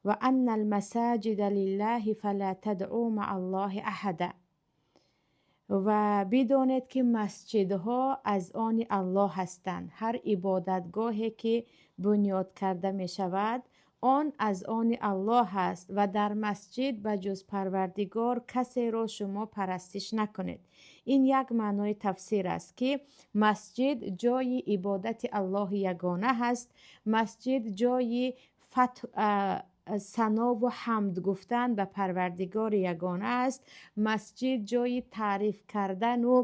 Ва анна алмасаҷида лиллаҳи фала тадъу маа Аллоҳи аҳада. Ва бидонед, ки масҷидҳо аз они Аллоҳ ҳастанд. Ҳар ибодатгоҳе, ки бунёд карда мешавад, он аз они Аллоҳ аст ва дар масҷид ба ҷуз Парвардигор касеро шумо парастиш накунед. Ин як маънои тафсир аст, ки масҷид ҷои ибодати Аллоҳи ягона ҳаст, масҷид ҷои санову ҳамд гуфтан ба Парвардигори ягона аст, масҷид ҷои таъриф кардану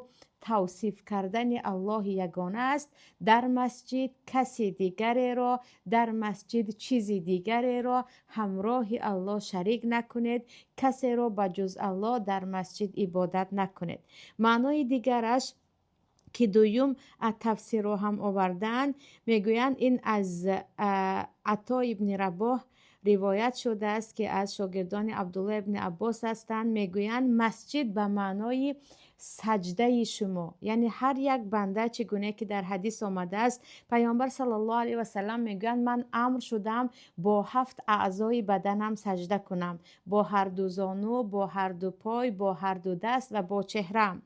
тавсиф кардани Аллоҳи ягона аст. Дар масҷид каси дигареро, дар масҷид чизи дигареро ҳамроҳи Аллоҳ шарик накунед, касеро ба ҷуз Аллоҳ дар масҷид ибодат накунед. Маънои дигараш, ки дуюм тафсирро ҳам овардаанд, мегӯянд, ин аз Ато ибни Рабоҳ ривоят шудааст, ки аз шогирдони Абдулло ибни Аббос ҳастанд. Мегӯянд, масҷид ба маънои саҷдаи шумо, яъне ҳар як банда, чӣ гуна ки дар ҳадис омадааст, Паёмбар саллаллоҳу алайҳи васаллам мегӯянд: «Ман амр шудам бо ҳафт аъзои баданам саҷда кунам: бо ҳарду зону, бо ҳарду пой, бо ҳарду даст ва бо чеҳраам».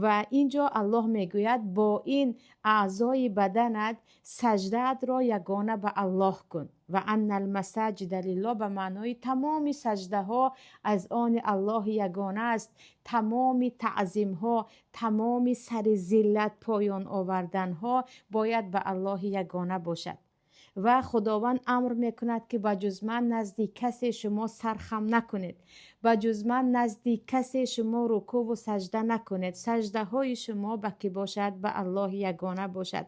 Ва ин ҷо Аллоҳ мегӯяд: бо ин аъзои баданат саҷдаатро ягона ба Аллоҳ кун. Ва аннал масаҷида лиллоҳ ба маънои тамоми саҷдаҳо аз они Аллоҳи ягона аст, тамоми таъзимҳо, тамоми сари зиллат поён оварданҳо бояд ба Аллоҳи ягона бошад. Ва Худованд амр мекунад, ки ба ҷуз ман назди касе шумо сархам накунед, ба ҷуз ман назди касе шумо рукуву саҷда накунед. Саҷдаҳои шумо ба кӣ бошад? Ба Аллоҳи ягона бошад.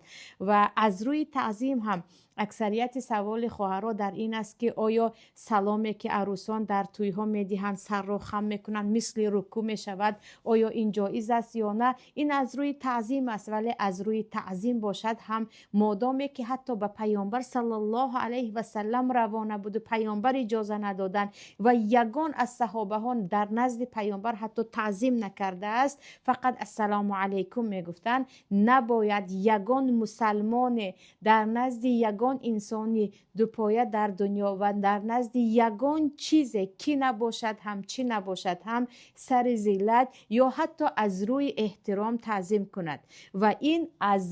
Ва аз рӯи таъзим ҳам аксарияти саволи хоҳарҳо дар ин аст, ки оё саломе, ки арӯсон дар тӯйҳо медиҳанд, сарро хам мекунанд, мисли рукӯъ мешавад, оё ин ҷоиз аст ё на? Ин аз рӯи таъзим аст, вале аз рӯи таъзим бошад ҳам, модоме ки ҳатто ба Паёмбар саллаллоҳу алайҳи васаллам раво набуду Паёмбар иҷоза надоданд ва ягон аз саҳобаҳо дар назди Паёмбар ҳатто таъзим накардааст, фақат «Ассалому алайкум» мегуфтанд, набояд ягон мусалмоне дар назди ягон инсони дупоя дар дунё ва дар назди ягон чизе ки набошад ҳам, чӣ набошад ҳам, сари зиллат ё ҳатто аз рӯи эҳтиром таъзим кунад. Ва ин аз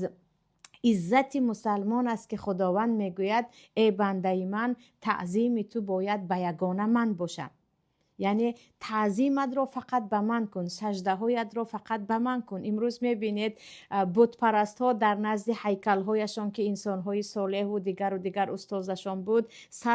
иззати мусалмон аст, ки Худованд мегӯяд: «Э бандаи ман, таъзими ту бояд ба ягона ман бошад, яъне таъзиматро фақат ба ман кун, саҷдаҳоятро фақат ба ман кун». Имрӯз мебинед, бутпарастҳо дар назди ҳайкалҳояшон, ки инсонҳои солеҳу дигару дигар устозашон буд, сар